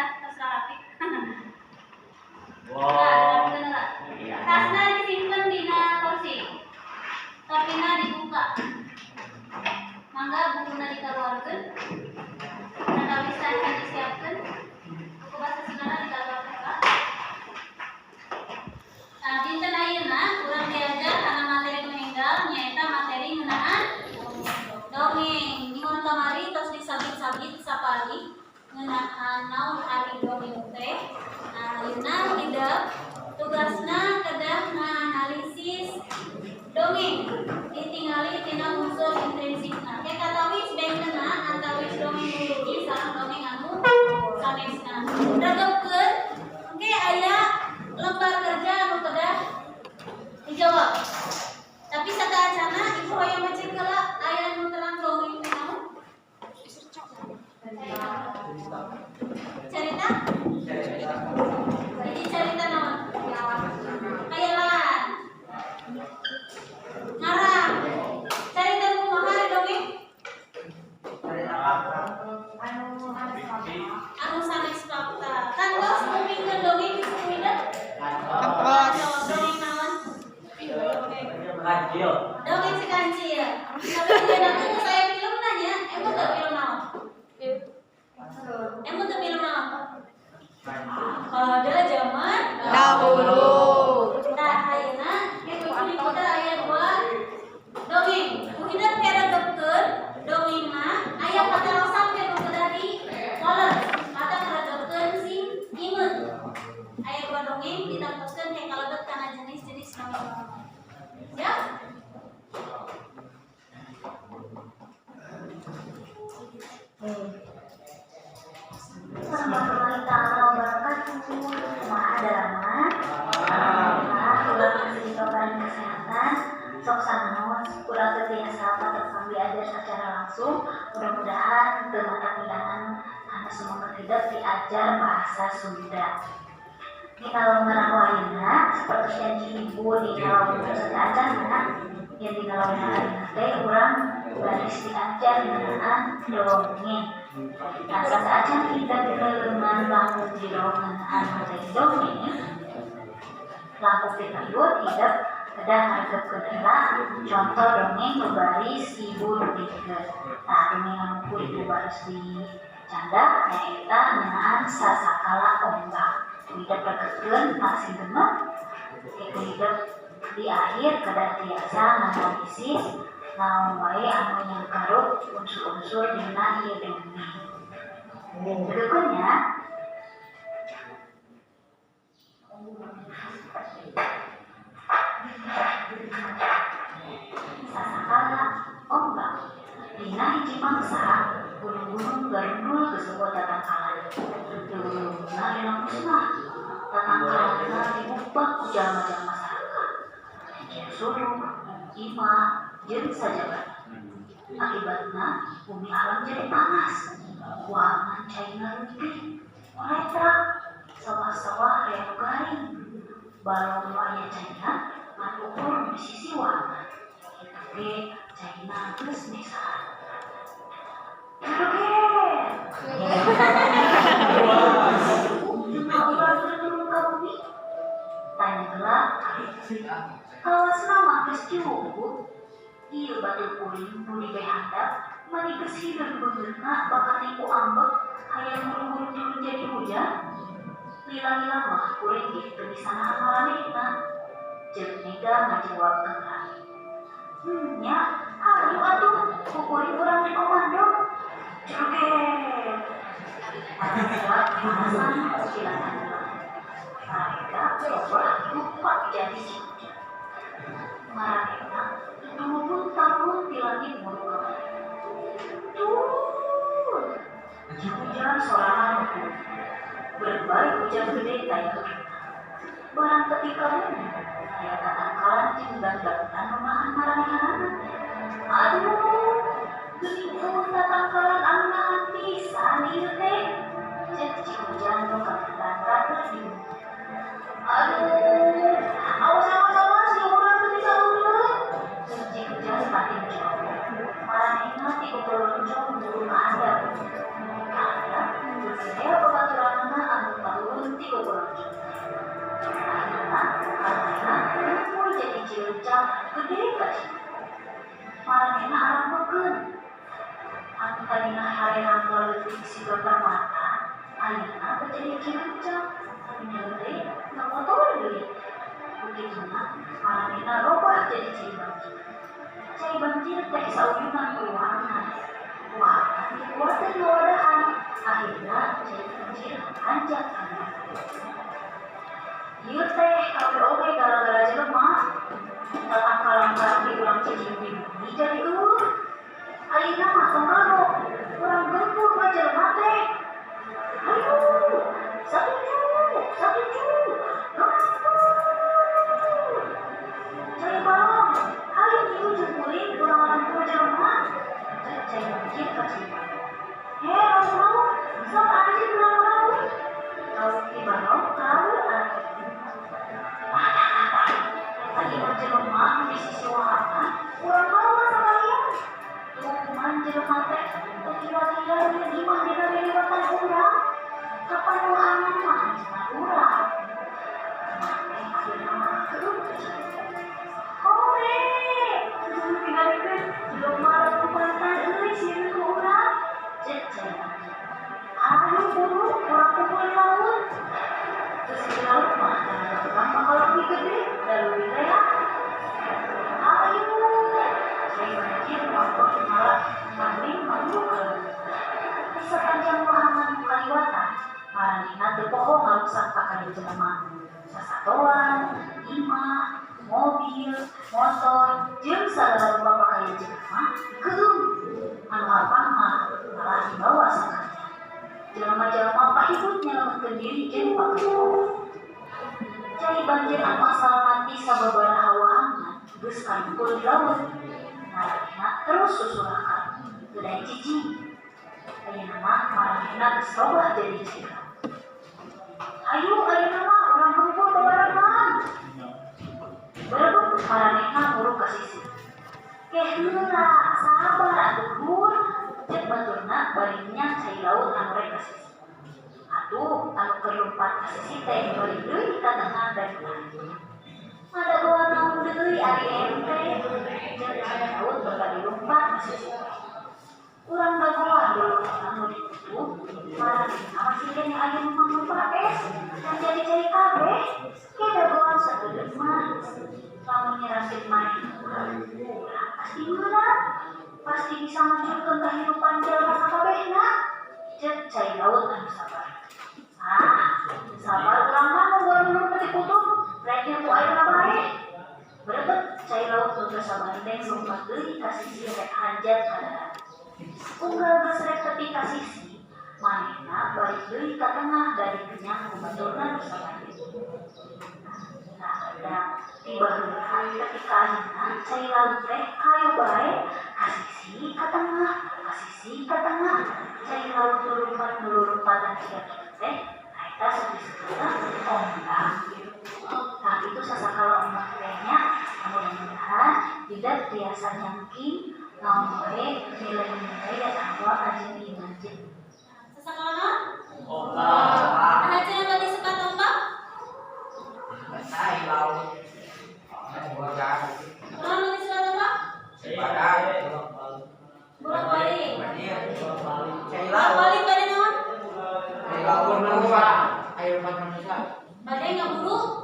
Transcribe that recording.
dah tos rapi. Wow. Tasna disimpen dina kursi. Topina dibuka. Mangga bukuna dikaluarkeun. Natawis acan disiapkeun. Buku bahasa Sundana dikaluarkeun Pak. Nah, dinten ayeuna urang diajar kana materi nu enggal nyaeta materi ngeunaan dongeng. Minggon kamari tos disabit-sabit sapali ngeunaan naon ari dongeng teh. Nah, ayeuna hidep tugasna kedah nganalisis dongeng ditingali tina unsur intrinsikna. Ke katawis bengkena antawis dongeng nu hiji sareng dongeng anu sanesna. Regepkeun engke aya lembar kerja anu kedah dijawab. Tapi sakaacana ibu hoyong ngecek heula aya nu terang dongeng teh naon? Cerita? Jadi cerita naon? Khayalan. Ngarang. Cerita kumaha ari dongeng? Anu sanes fakta. Kantos ngupingkeun dongeng di suku hidep? Kantos. Jawab dongeng naon? Kancil. Dongeng si kancil. Tapi dia nanti nu saya film nanya, emang teu film naon? Emang teu film naon? Pada zaman dahulu. Tah ayeuna ke ku diputer aya dua dongeng. Ku hidep karegepkeun dongengna aya patarosan ke nu kedah di waler. Mata karegepkeun sing imeut. Aya dua dongeng ditangtoskeun ke kalebet kana jenis-jenis dongeng. Ya? Warahmatullahi taala wabarakatuh. Kumaha daramang? Alhamdulillah urang masih diberi kesehatan. Sok sanaos urang teu tiasa patepang diajar secara langsung. Mudah-mudahan teu mata kana semangat hidup diajar bahasa Sunda. Dina lembar ayeuna seperti janji ibu dina lembar sateuacanna yang dina lembar ayeuna teh urang baris diajar ngeunaan dongeng. Nah, sateuacan kita dina langkung jero ngeunaan materi dongeng, langkung pitayun hidep kedah ngaregepkeun heula contoh dongeng nu baris ibu dugikeun. Tah dongeng anu ku ibu baris dicandak nyaeta ngeunaan sasakala ombak. Hidep regepkeun masing genep ku hidep di akhir kedah tiasa nganalisis naon wae anu nyangkaruk unsur-unsur dina ieu dongeng. Berikutnya, sasakala ombak. Dina hiji mangsa gunung-gunung garundul geus tatangkalan. Leuleungna lila musnah. Tatangkalanna dibubak ku jalma-jalma saraka. Jeung suluk, imah, jeung sajabana. Akibatna bumi alam jadi panas. Wahangan caina leutik, koletrak, sawah-sawah aya nu garing. Balong nu aya caina ngan ukur di sisi wahangan. Kitu ge caina geus mesahan. Joget. Jumlah urang turun ka bumi? Tanya heula. Kawasna mah geus cukup. Ieu batur kuring nu dibehandap mani geus hideung beungeutna bakal nipu ambek hayang buru-buru turun jadi hujan. Lila-lila mah kuring ge teu bisa nahan maranehna. Ceuk Mega ngajawab heula. Nya, hayu atuh ku kuring urang dikomando. Joget. Para panasan silakan. Mereka coba lupa jadi si hujan. Maranehna turun tarun di langit mulu kamari. Turun. Hujan sorangan hukum. Berbaik hujan gede taya keringna. Barang ketika bumi, aya tatangkalan jeung dangdangdan nu nahan maranehanana. Aduh, geuning eueuh tatangkalan anu nahan pisan ieu teh. Ceuk si hujan nu kagetan rater di bumi. Aduh, awas awas awas, nu urang teu bisa eureun. Ceuk si hujan pating jauh. Maranehna ti upeureun buru ka handap. Ka handap, teu aya babaturanna Lumpat gede ka cai. Maranehna arambekeun. Anu tadina haream leutik siga permata, ayeuna teh jadi cirenceng. Tadina gede, ngakotor deui. Begituna maranehna robah jadi cai banjir. Cai banjir teh sauyunan ku wahangan. Wahangan dikuateun ngawadahan. Akhirna cai banjir anjat ka darat. Ieu teh kabeh oge gara-gara jelema. Tatangkalan di urang cicing di bumi jadi eueuh. Ayeuna mah tong kagok, urang gempur we jelema teh. Hayu, satuju, satuju, gempur. Cai balong, hayu ieu jeung kuring urang lempur jelema. Cek cai banjir ka cai balong. Heh, lauk-lauk, sok anjeun urang laut. Lauk ti balong kawe anjeun. Tadi jelema nu di sisi wahangan, urang bawa sakalian. Tuh jelema teh teu kira-kira ieu imah dina liliwatan urang. Kapan wahangan mah anjeunna urang. Mah teh akhirna mah keueuh. Hore, susu tingalikeun jelema lompatan euy sieun ku urang. Cek cai banjir. Hayu buru urang kumpul di laut. Terus di laut mah tenaga urang bakal lebih gede dan lebih leak. Ayo, cai banjir waktu malah maning malu kalau. Di sepanjang wahangan nu kaliwatan, maranehna teu poho ngarusak pakade jelema. Sasatoan, imah, mobil, motor, jeung sagala rupa pakaya jelema dikeum. Anu hampang mah malah dibawa sakalian. Jelema-jelema pahibut nyelametkeun diri jeung pakaya. Cai banjir anu asalna ti sababaraha wahangan geus kalumpul di laut. Maranehna terus susurakan, teu daek cicing. Ayeuna mah maranehna geus robah jadi cai laut. Hayu ayeuna mah urang gempur babarengan. Berebut maranehna muruk ka sisi. Keh heula, sabar atuh lur. Cek baturna bari minyak cai laut anu rek ka sisi. Atuh anu keur lumpat ka sisi teh balik deui ka tengah dari ditarik. Ngadagoan naon deui ari ente? Cek cai laut bakal dilumpat ka sisi teh. Urang dagoan dulu anu ditutup, maranehna masih keneh aya nu mangrupa es dan jadi cai kabeh. Ke dagoan sakedeung mah. Lamun nyerangkeun manehna urang pasti meunang. Pasti bisa ngancurkeun kahirupan jelema sakabehna. Cek cai laut anu sabar. Ah, sabar urang mah nungguan dulur teu dikutuk, rek ku ayeuna bae. Berebet cai laut nu teu sabandeng lumpat deui ka sisi rek hanjat ka darat. Unggal geus rek tepi ka sisi, manehna balik deui ka tengah dari kenyang ku baturna nu sabandeng. Nah, da tiba heula tepi ka ayeuna cai laut teh hayu bae ka sisi ka tengah, ka sisi ka tengah. Cai laut nu lumpat nu lulumpatan siga kitu teh, nah eta sok disebutna ombak. Nah, itu sasakala ombak teh nya, mudah-mudahan tidak tiasa nyangking naon wae nilai-nilai atawa ajen iman jeung. Sasakala naon? Ombak. Nah, cenah bade suka ombak? Cai laut. Naon bade suka ombak? Badai. Bolak-balik. Cai laut. Bolak-balik bade naon? Cai laut manusia. Air manusia. Badai ngaburu.